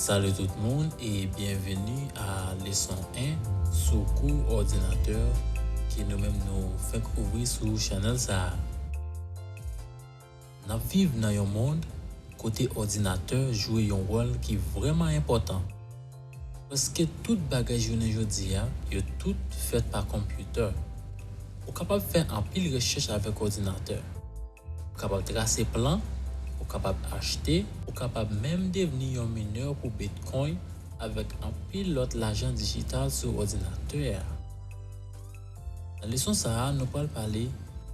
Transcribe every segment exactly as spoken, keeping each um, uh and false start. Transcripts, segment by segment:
Salut tout moun e byenveni a leson en sou kou òdinatè ke nou menm nou fenk ouvri sou chanèl sa a. N ap viv nan yon mond kote òdinatè jwe yon wòl ki vrèman enpòtan. Prèske tout bagay jounen jodi a, yo tout fèt pa konpyitè. Ou kapab fè anpil rechèch avèk òdinatè. Ou kapab trase plan, ou kapab achte, ou kapab menm devni yon minè pou Bitcoin avèk anpil lòt lajan dijital sou òdinatè a. Nan leson sa a, nou pral pale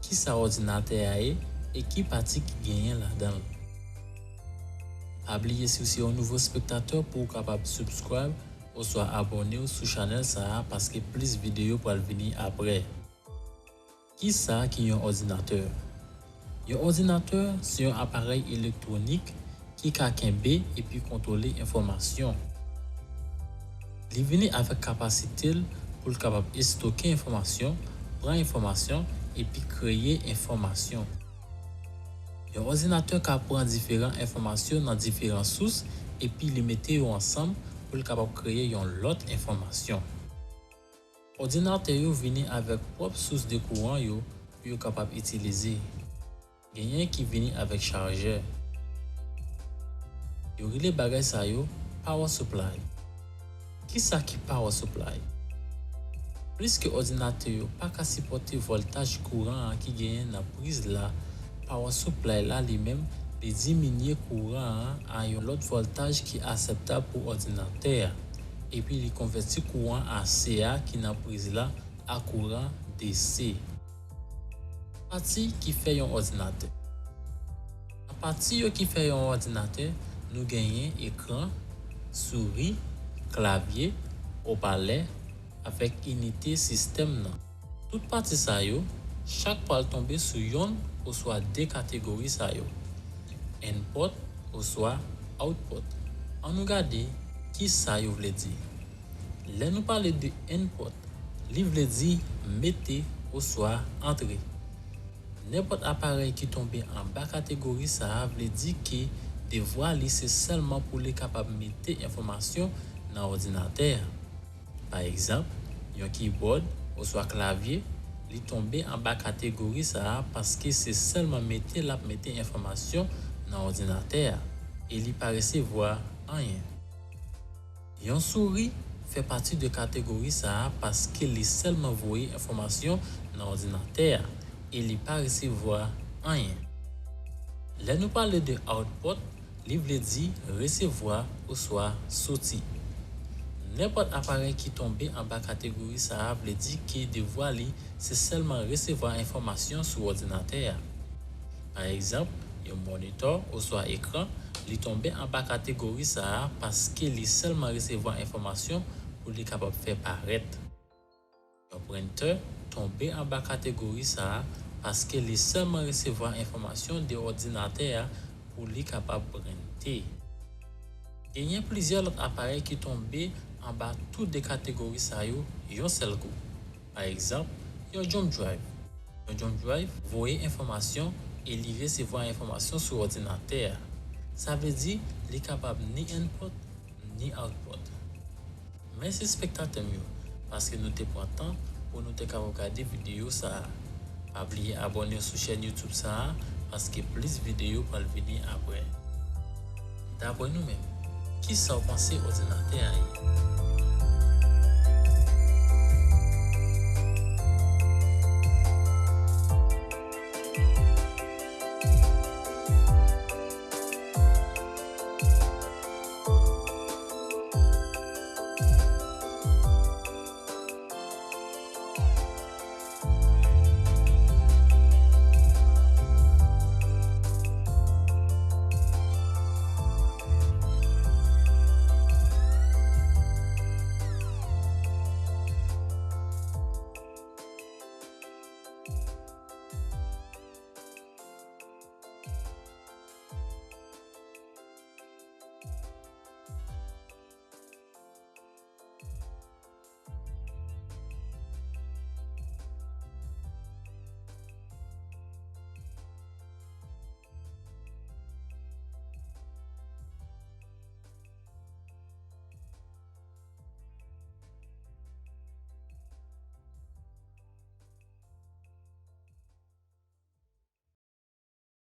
kisa òdinatè a ye e ki pati ki genyen ladan l. Pa bliye si w se yon nouvo spektatè pou w kapab subscribe oswa abòne w sou chanèl sa a paske plis videyo pral vini aprè. Kisa ki yon òdinatè? Yon òdinatè se yon aparèy elektwonik ki ka kenbe epi kontwole enfòmasyon. Li vini avèk kapasite l pou l kapab estoke enfòmasyon, pran enfòmasyon, epi kreye enfòmasyon. Yon òdinatè ka pran diferan enfòmasyon nan diferan sous epi li mete yo ansanm pou l kapab kreye yon lòt enfòmasyon. Òdinatè yo vini avèk pwòp sous de kouran yo pou yo kapab itilize. Genyen ki vini avèk chajè. Yo rele bagay sa yo power supply. Kisa ki power supply? Pliske òdinatè yo pa ka sipòte vòltaj kouran an ki genyen nan priz la, power supply la li menm, li diminye kouran an a yon lòt vòltaj ki akseptab pou òdinatè a, epi li konvèti kouran a C a ki nan priz la a kouran D C. Pati ki fè yon òdinatè. Nan pati yo ki fè yon òdinatè, nou genyen ekran, souri, klavye, opalè, avèk inite sistèm nan. Tout pati sa yo, chak pral tonbe sou yonn oswa de kategori sa yo, input oswa output. Ann nou gade kisa yo vle di. Lè nou pale de input, li vle di mete oswa antre. Nenpòt aparèy ki tonbe anba kategori sa a vle di ke devwa li se sèlman pou li kapab mete enfòmasyon nan òdinatè a. Pa egzanp, yon keyboard oswa klavye, li tonbe anba kategori sa a paske se sèlman mete l ap mete enfòmasyon nan òdinatè a, e li pa resevwa anyen. Yon souri fè pati de kategori sa a paske li sèlman voye enfòmasyon nan òdinatè a e li pa resevwa anyen. Lè nou pale de output, li vle di resevwa oswa soti. Nenpòt aparèy ki tonbe anba kategori sa a vle di ke devwa li se sèlman resevwa enfòmasyon sou òdinatè a. Pa egzanp, yon monitò oswa ekran, li tonbe anba kategori sa a paske li sèlman resevwa enfòmasyon pou li kapab fè parèt. Yon prentè tonbe anba kategori sa a paske li sèlman resevwa enfòmasyon de òdinatè a pou li kapab prente. Genyen plizyè lòt aparèy ki tonbe anba tou de kategori sa yo yon sèl kou. Pa egzanp, yon jump drive. Yon jump drive voye enfòmasyon e li resevwa enfòmasyon sou òdinatè a. Sa vle di li kapab ni input ni output. Mèsi espektatè m yo, paske nou te pran tan pou nou te kapab gade videyo sa a. Pa bliye abòne sou chèn YouTube sa a, paske plis videyo pral vini aprè. Daprè nou menm, kisa w panse òdinatè a ye?